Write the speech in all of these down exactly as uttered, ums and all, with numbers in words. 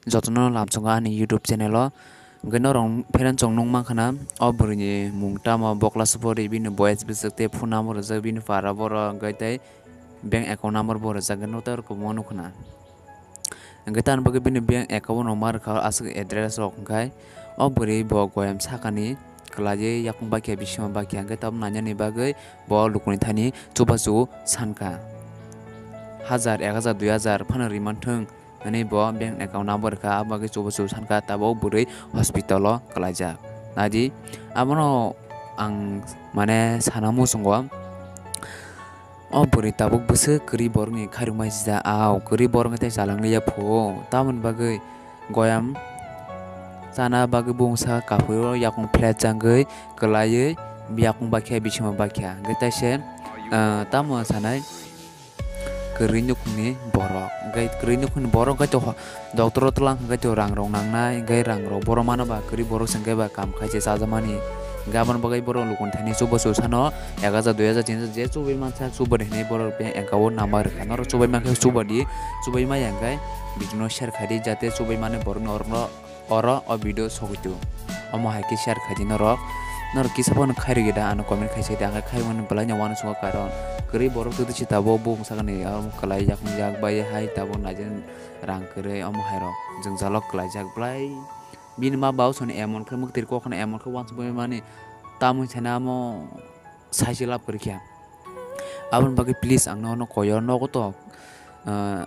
Jotono lamsongo ani YouTube channel o. Hwnkhe norok pherensong nukmankha na, o bwrwini mung tamo, bokla supori, bini boyes bwswk tei phone number rijak, bini para borok, hwnkhe tei bank account number bo rijak, hwnkhe norok tei oro kwbangma nukha na. Hwnkhe tamoni bagwi bini bank account rok ma rwkha, aswk address rok hwnkhe o bwrwi bo goyam sakani kwlaiwi yakung bakya, bisima bakya, hwnkhe tabuk nainani bagwi bo lukuni thani chubachu sankha. Hajar, ek hajar, dui hajar phano rimanthwng hwnwi bo bank account number rwkha, abo bagwi chubachu sankha, tabuk bwrwi hospital o kwlaijak. Naidi, abono ang mane sana muchungo. O bwrwi tabuk bwswk kwrwi borokni khairokma sijak, au kwrwi borokno tei chalangli ya phu. Tamoni bagwi goyam chana bagwi bumungsa kaphuru yakung flat changwi kwlaiwi yakung bakya, bisima bakya. Hwnkhe taise, ah, tamo sanai kwrwi nukhungni borok. Hwnkhe kwrwi nukhungni borok hwnkhe to Doctor o twlang hwnkhe to rang rok nangnai, hwnkhe rang rok borok mano ba kwrwi borok se hwnkhe ba kam khai se chajakmani. Hwnkhe aboni bagwi borok lukuni thani chubachu sano ek hajar, dui hajar, tin hajar je chubai mansa chubadi hinwi borok bank account o number rwkha. Norok chubai mankhe chubadi, chubai maya hwnkhe video no share khaidi jate chubai mani borokno oro, oro o video sogwi tu. Omo hai khe share khaidi norok. Norok kisa phano khairogwi da ano comment khai sai di, ang khe khaimani belai no uansukha karon kwrwi borok twtwi se tabuk bumungsa ni oro kwlai yakung yak bai hai tabuk naijak. Rang kwrwi omo hai rok jwngjalo kwlaijak belai. Bini ma bau soni emon khe mwktwi kokno emon khe uansukmani tamoni thani amo saisi lab kwrwi kha. Aboni bagwi please ang nono koi o, nogo to, ah,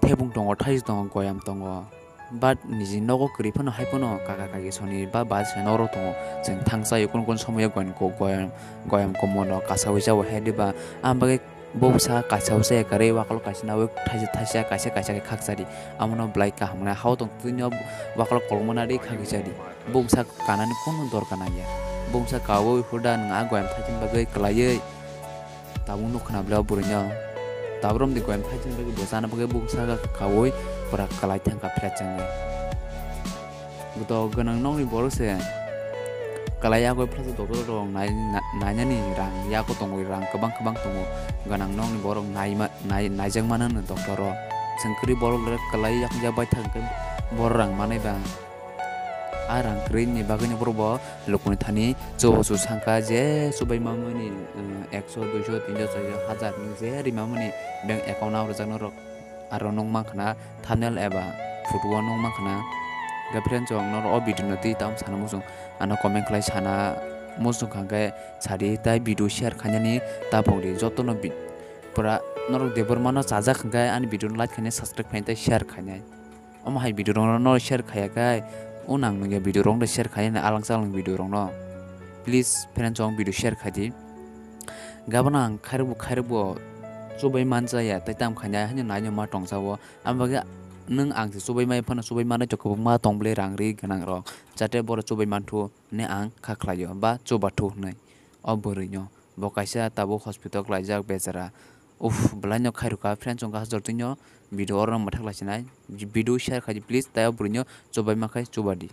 thebung tongo, thaisi tongo, goyam tongo, but niji nogo kwrwi phano hai phano kaka kaki soni ba bachai norok tongo. Chwng thangsa kunu kunu somoyo goyam ko-, goyam, goyam komorno kasaui chaui hai diba. Aboni bagwi Bo bwsa kaisa bwsa ya kwrwi, wakolok kaisa naui thaisa thaisa kaisa kaisa khe khakchadi. Amono belai kaham wngnai, hao tong twino wakolok kolokma nadi khakchadi. Bo bwsa kanani kunu dorkar nangya. Bo bwsa kaui huda nwng a goyam thaichini bagwi kwlaiwi tabuk nuk khna bwlai o bwrwino. Tabuk romdi goyam thaichini bagwi bo chana bagwi bo bwsa kaui pura kwlai thangkha flat changwi. Goto gwnang nokni borok se kwlai yago phlasa doctor rok nai-, na-, nainani rang yago tongo, rang kwbang kwbang tongo. Gwnang nokni borok naima-, nai-, naijak mano no doctor rok. Chwng kwrwi borok le kwlai yakung ya bai thang khe borok rang manai ba. A rang kwrwi ni bagwi no borok bo lukuni thani chubachu sangkha je chubai mamani, eh, ekso, duiso, tinso, charso, hajar ni je ri mamani bank account o rwjak norok. Aro nukmankha na thumbnail eba photo o nukmankha na. Hwnkhe friends rok norok o video no twi tamo sana muchung ano comment khlai sana muchung kha hwnkhe sadi tai video share khainani ta phok di jotono bi-, pura norok Debbarma no chajak hwnkhe ani video no like khainai subscribe khainai tei share khainai. Omo hai video rok no share khaiya khe o nang nungya video rok no share khainani alang chalang video rok no please friends rok video share khaidi. Gabana ang khairokbo khairokbo chubai manjaya tei tam khainai haino naino ma tongsa o. Aboni bagwi nwng ang se chubai mai phano chubai manai to kwbangma tong bwlai rang ri gwnang rok, jate borok chubai manthu hwnwi ang kha khlaio ba chubathu hwnwi o bwrwino. Bo kaisa tabuk hospital kwlaijak bechara. Uff, bwlaino khairokha friends wngkha hajor twino video oro mwthak laisinai. Video share khaidi please, tei o bwrwino chubai makhai chubadi.